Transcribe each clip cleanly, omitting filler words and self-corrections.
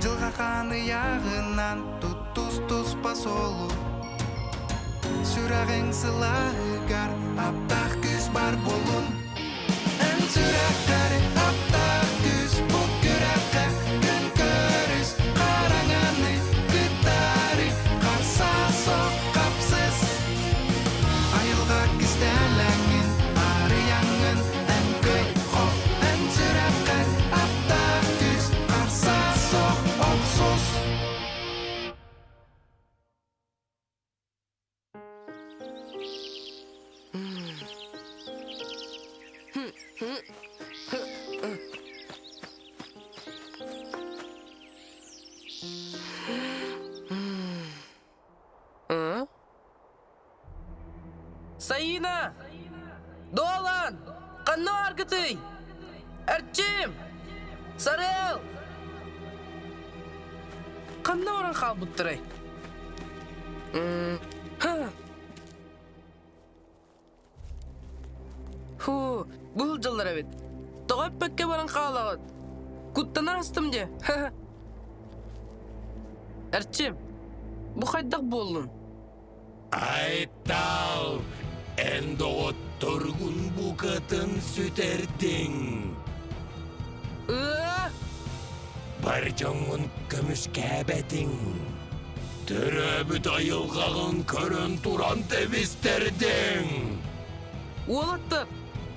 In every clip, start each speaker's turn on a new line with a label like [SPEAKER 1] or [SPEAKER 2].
[SPEAKER 1] Дьылҕа хаан ыйааҕынан туттус туспа суолу Сүрэҕиҥ сылааһыгар аптаах күүс бар буоллун Эн сүрэххэр аптаах күүс бу күрэххэ күн көрүс хараҥаны кытары харса сох хапсыс Айылҕа кистэлэҥин арыйаҥҥын эн кый хох эн сүрэххэр аптаах күүс харса сох охсус
[SPEAKER 2] Саина! Дуолан! Ханна бааргытый? Эрчим! Сарыал! Ханна баран хаалбыттарай? Һуу, бу сылдьаллар эбит. Тоҕо эппэккэ баран хаалаҕыт? Куттана астым дии. Эрчим, бу хайдах буоллун?
[SPEAKER 3] Айтал, эн доҕотторгун букатын сүтэрдиҥ.
[SPEAKER 2] Ыа!
[SPEAKER 3] Бар дьоҥҥун көмүскээбэтиҥ. Төрөөбүт айылҕаҕын көрөн туран тэбистэрдиҥ.
[SPEAKER 2] Уолаттар,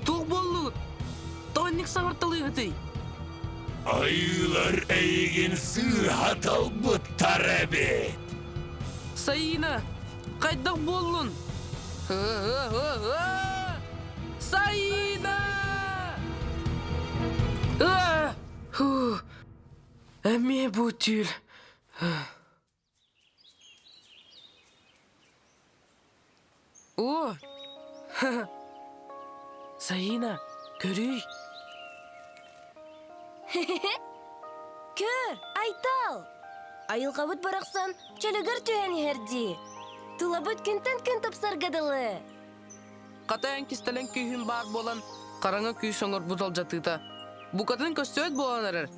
[SPEAKER 2] туох буоллугут? Тоҕо инник саҥарталыыгытый?
[SPEAKER 3] Айыылар эйигин сыыһа талбыттар эбит.
[SPEAKER 2] Саина, хайдах буоллун? Саина! Эмиэ бу түүл. О! Саина, көрүй!
[SPEAKER 4] Көр, Айтал! Айылҕабыт барахсан чөлүгэр түһэн иһэр дии. Тулабыт күнтэн күн тупсарга дылы.
[SPEAKER 2] Хата эн кистэлэҥ күүһүн баар буолан, хараҥа күүс оҥорбут алдьатыыта букатын көстүбэт буолан эрэр.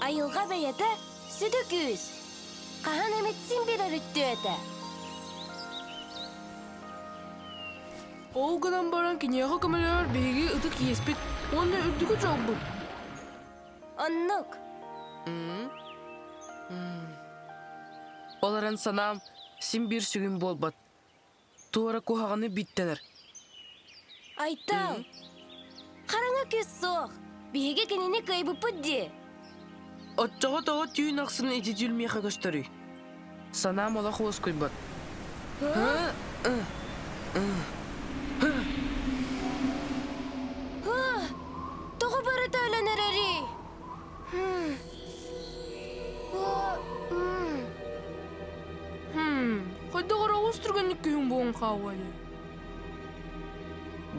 [SPEAKER 4] Айылҕа бэйэтэ сүдү күүс. Хаһан эмит син биир өрүттүө этэ.
[SPEAKER 2] Ол гынан баран киниэхэ көмөлөһөр биһиги ытык иэспит уонна үрдүкү дьолбут.
[SPEAKER 4] Оннук.
[SPEAKER 2] Ол эрэн санаам син биир сүгүн буолбат. Туора куһаҕаны биттэнэр.
[SPEAKER 4] Айтал, хараҥа күүс суох. Биһиги кинини кыайбыппыт дии.
[SPEAKER 2] Оччоҕо тоҕо түүн ахсын ити түүл миэхэ көстөрүй? Санаам олох уоскуйбат.
[SPEAKER 4] Тоҕо барыта өлөн эрэрий?
[SPEAKER 2] Хайдах эрэ олус түргэнник күһүн буолан хаалла дии.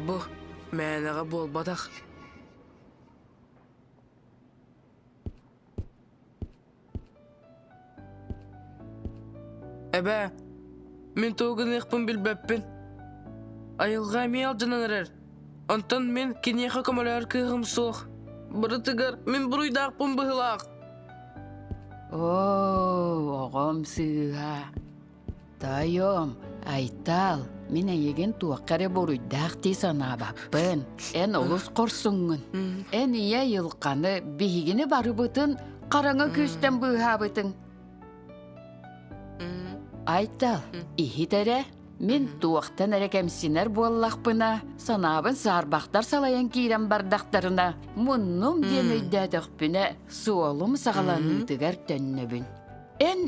[SPEAKER 2] Бу мээнэҕэ буолбатах. Эбээ, мин тугу гыныахпын билбэппин. Айылҕа эмиэ алдьанан эрэр. Онтон мин киниэхэ көмөлөһөр кыаҕым суох. Барытыгар мин буруйдаахпын быһыылаах.
[SPEAKER 5] Оо, оҕом сыыһа. Тоойуом, Айтаал, мин эйигин туохха эрэ буруйдаах дии санаабаппын. Эн олус хорсуҥҥун. Эн ийэ айылҕаны, биһигини барыбытын хараҥа күүстэн быыһаабытыҥ. Айтал, иһит эрэ, мин туохтан эрэ кэмсинэр буоллахпына, санаабын саарбахтар салайан киирэн бардахтарына, муннум диэн өйдөөтөхпүнэ, суолум саҕаланыытыгар төннөбүн. Эн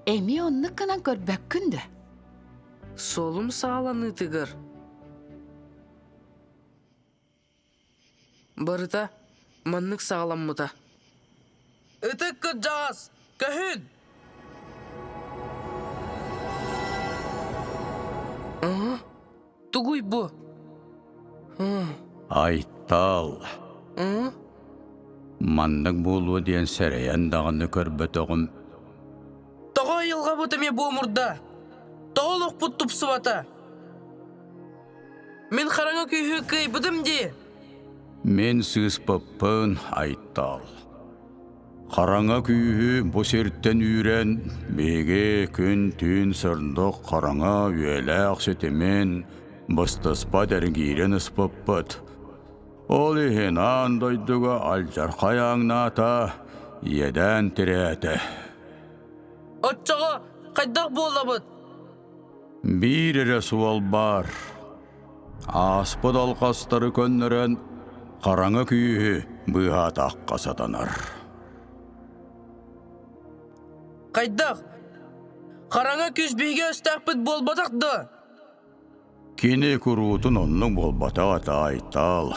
[SPEAKER 5] эмиэ оннук гынан көрбөккүн да?
[SPEAKER 2] Суолум саҕаланыытыгар Барыта маннык саҕаламмыта. Ытык кырдьаҕас, көһүн! Тугуй бу?
[SPEAKER 6] Айтал. Маннык буолуо диэн сэрэйэн даҕаны көрбөтөҕүм.
[SPEAKER 2] Тоҕо айылҕабыт эмиэ буомурда? Тоҕо олохпут тупсубата? Мин хараҥа күүһү кыайбытым дии.
[SPEAKER 6] Мин сыыспыппын, Айтал. Хараҥа күүһү бу сиртэн үүрэн, биһиги күн-түүн сырдык хараҥа үйэлээх ситимин быстыспат эргиирин ыспыппыт. Ол иһин аан дойдуга алдьархай ааҥнаата, иэдээн тирээтэ.
[SPEAKER 2] Оччоҕо хайдах буолабыт?
[SPEAKER 6] Биир эрэ суол баар. Ааспыт алҕастары көннөрөн, хараҥа күүһү быыһаатахха сатанар.
[SPEAKER 2] Хайдах? Хараҥа күүс биһиги өстөөхпүт буолбатах дуо?
[SPEAKER 6] Кини куруутун оннук буолбатах этэ, Айтал.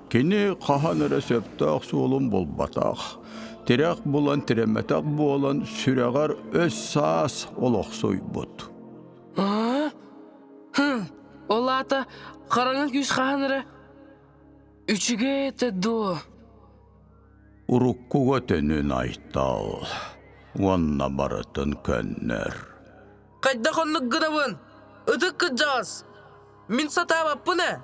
[SPEAKER 6] Кини хаһан эрэ сөптөөх суолун булбатах, тирэх булан тирэммэтэх буолан сүрэҕэр өс-саас олохсуйбут.
[SPEAKER 2] Аа? Хм, ол аата хараҥа күүс хаһан эрэ үчүгэй этэ дуо?
[SPEAKER 6] Уруккуга төнүн Айтал уонна барытын көннөр.
[SPEAKER 2] Хайдах оннук гынабын? Ытык кырдьаҕас! Мин сатаабаппын ээ!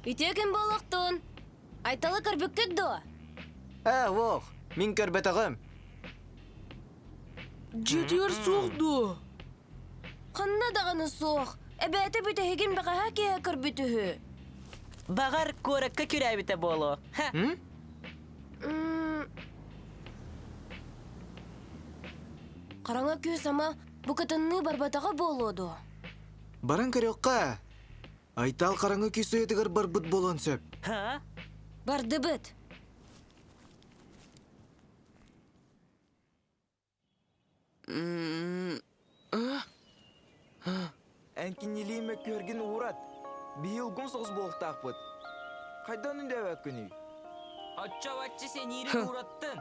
[SPEAKER 4] Үтүө күн буолуохтун! Айталы көрбүккүт дуо?
[SPEAKER 7] Ээ, уох, мин көрбөтөҕүм.
[SPEAKER 2] Дьиэтигэр суох дуо?
[SPEAKER 4] Ханна даҕаны суох. Эбээтэ бүтэһигин бэҕэһээ киэһэ көрбүт үһү.
[SPEAKER 8] Баҕар, куоракка күрээбитэ буолуо. Ха.
[SPEAKER 4] Хараҥа күүс ама букатынныы барбатаҕа буолуо дуо?
[SPEAKER 7] Баран көрүөххэ. Айтаал хараҥа күүс уйатыгар барбыт буолуон сөп.
[SPEAKER 8] Ха?
[SPEAKER 4] Бардыбыт.
[SPEAKER 7] Эн кинилии мөккүөргүн уурат. Биһи улгум соҕус буолуохтаахпыт. Хайдан үндээбэккиний?
[SPEAKER 8] Оччо-бачча сэниирин уураттын.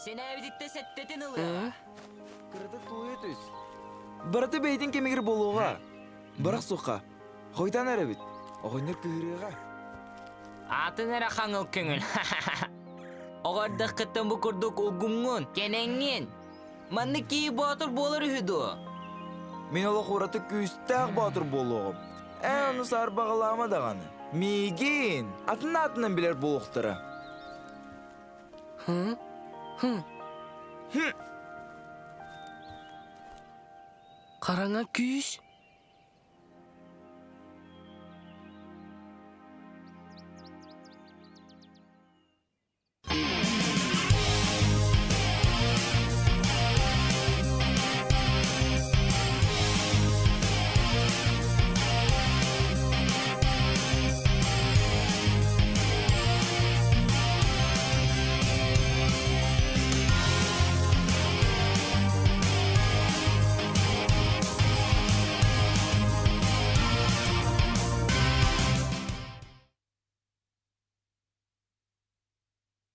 [SPEAKER 8] Сэнээбититтэн сэттэтин ылыаҕа.
[SPEAKER 7] Кыратык тулуйа түс. Барыта бэйэтин кэмигэр буолуоҕа. Бырах суохха. Хойутаан эрэбит. Оҕонньор кыһырыаҕа.
[SPEAKER 8] Атын эрэ хаҥыл көҥүл. Оҕо эрдэххиттэн бу курдук улгумҥун, кэнэҥҥин. Маннык кии боотур буолар үһү дуо?
[SPEAKER 7] Мин олох ураты күүстээх боотур буолуоҕум. Эн ону саарбаҕалаама даҕаны. Миигин атын аатынан билэр буолуохтара.
[SPEAKER 2] Хараҥа күүс?